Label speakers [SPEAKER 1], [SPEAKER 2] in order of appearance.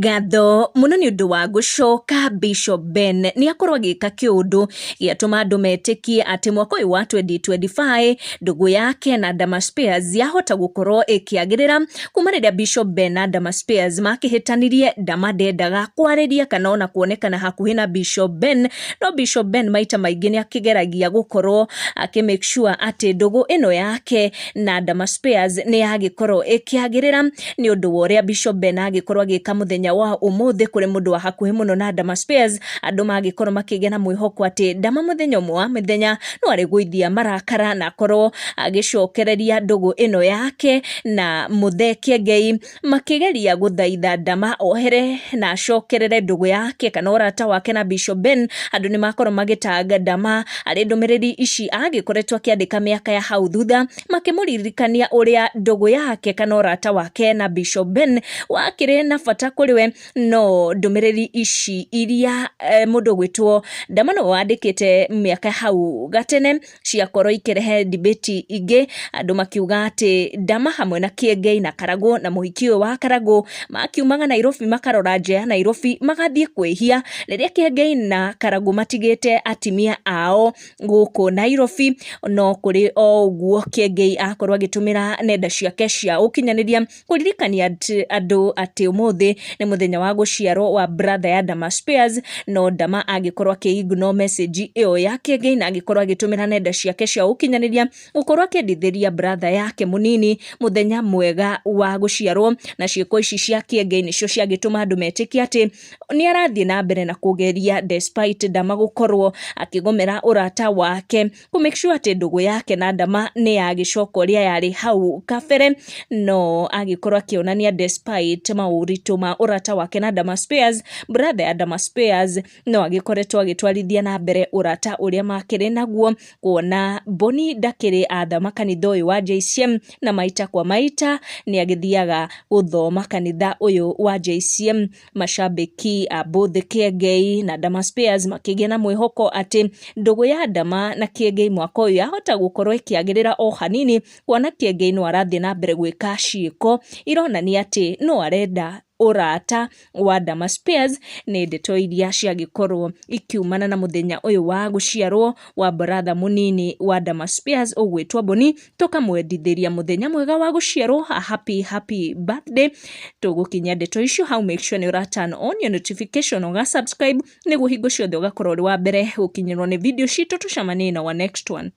[SPEAKER 1] Ngatho mũno nĩ ũndũ wa gũcoka. Bishop Ben nĩ akorwo agĩka kĩũndũ gĩatũma andũ metĩkie atĩ mwaka ũyũ wa 2025 ndũgũ yake na Dama Spears yahota gũkorwo ĩkĩagĩrĩra. Kuma rĩrĩa Bishop Ben na Dama Spears makĩhĩtanirie, Dama ndendaga kwarĩria kana ona kuonekana hakuhĩ na Bishop Ben, no Bishop Ben maita maingĩ nĩ akĩgeragia gũkorwo akĩ make sure atĩ ndũgũ ĩno yake na Dama Spears nĩ yagĩkorwo ĩkĩagĩrĩra. Nĩ ũndũ wa ũrĩa Bishop Ben agĩkorwo agĩka mũthenya wa ũmũthĩ kũrĩ mũndũ wa hakuhĩ mũno na Dama Spears, andũ magĩkorwo makĩgĩa na mwĩhoko atĩ Dama mũthenya ũmwe wa mĩthenya no arĩgũithia marakara na akorwo agĩcokereria ndũgũ ĩno yake na Muthee Kĩengei. Makĩgeria gũthaitha Dama ohere na acokerere ndũgũ yake kana ũrata wake na Bishop Ben, andũ nĩ makorwo magĩtanga Dama arĩ ndũmĩrĩri ici agĩkoretwo akĩandĩka mĩaka ya hau thutha, makĩmũririkania ũrĩa ndũgũ yake kana ũrata wake na Bishop Ben wakĩrĩ na bata kũrĩ we. No ndũmĩrĩri ici iria mũndũ ũgwĩtwo Dama nĩwe wandĩkĩte mĩaka hau gatene ciakorwo ikĩrehe debate ingĩ, andũ makiuga atĩ Dama hamwe na Kĩengei na Karagũ na mũhiki ũyũ wa Karagũ makiumaga Nairobi makarora nja ya Nairobi magathiĩ kwĩhia rĩrĩa Kĩengei na Karagũ matigĩte atimia ao gũkũ Nairobi. No kũrĩ o ũguo, Kĩengei akorwo agĩtũmĩra nenda ciake cia ũkinyanĩria kũririkania andũ atĩ ũmũthĩ nĩ mũthenya wa gũciarwo wa brother ya Dama Spears, no Dama agĩkorwo akĩ ignore message ĩyo ya Kĩengei na agĩkorwo agĩtũmĩra nenda ciake cia ũkinyanĩria gũkorwo akĩendithĩria brother yake mũnini mũthenya mwega wa gũciarwo. Na ciĩko ici cia Kĩengei nĩcio ciagĩtũma andũ metĩkie atĩ nĩ arathiĩ na mbere na kũgeria, despite Dama gũkorwo akĩgomera ũrata wake, kũ make sure atĩ ndũgũ yake na Dama nĩ yagĩcoka ũrĩa yarĩ hau kabere. No agĩkorwo akĩonania despite maũritũ ma ũrata wake na Dama Spears, brother ya Dama Spears no agĩkoretwo agĩtwarithia na mbere ũrata ũrĩa makĩrĩ naguo, kuona Boni ndakĩrĩ athama kanitha ũyũ wa JCM, na maita kwa maita nĩ agĩthiaga gũthoma kanitha ũyũ wa JCM. Macambĩki a both Kĩengei na Dama Spears makĩgĩa na mwĩhoko atĩ ndũgũ ya Dama na Kĩengei mwaka ũyũ yahota gũkorwo ĩkĩagĩrĩra o hanini, kuona Kĩengei no arathiĩ na mbere gwĩka ciĩko ironania atĩ no arenda ũrata wa Dama Spears. Nĩ ndeto iria ciagĩkorwo ikiumana na mũthenya ũyũ wa gũciarwo wa brother mũnini wa Dama Spears ũgwĩtwo Boni. Tũkamwendithĩria mũthenya mwega wa gũciarwo, a happy happy birthday. Tũgũkinyia ndeto icio hau. Make sure nĩ ũra turn on your notification, ũga subscribe, nĩguo hingo ciothe ũgakorwo ũrĩ wa mbere gũkinyĩrwo nĩ video citũ. Tũcemanie na our next one.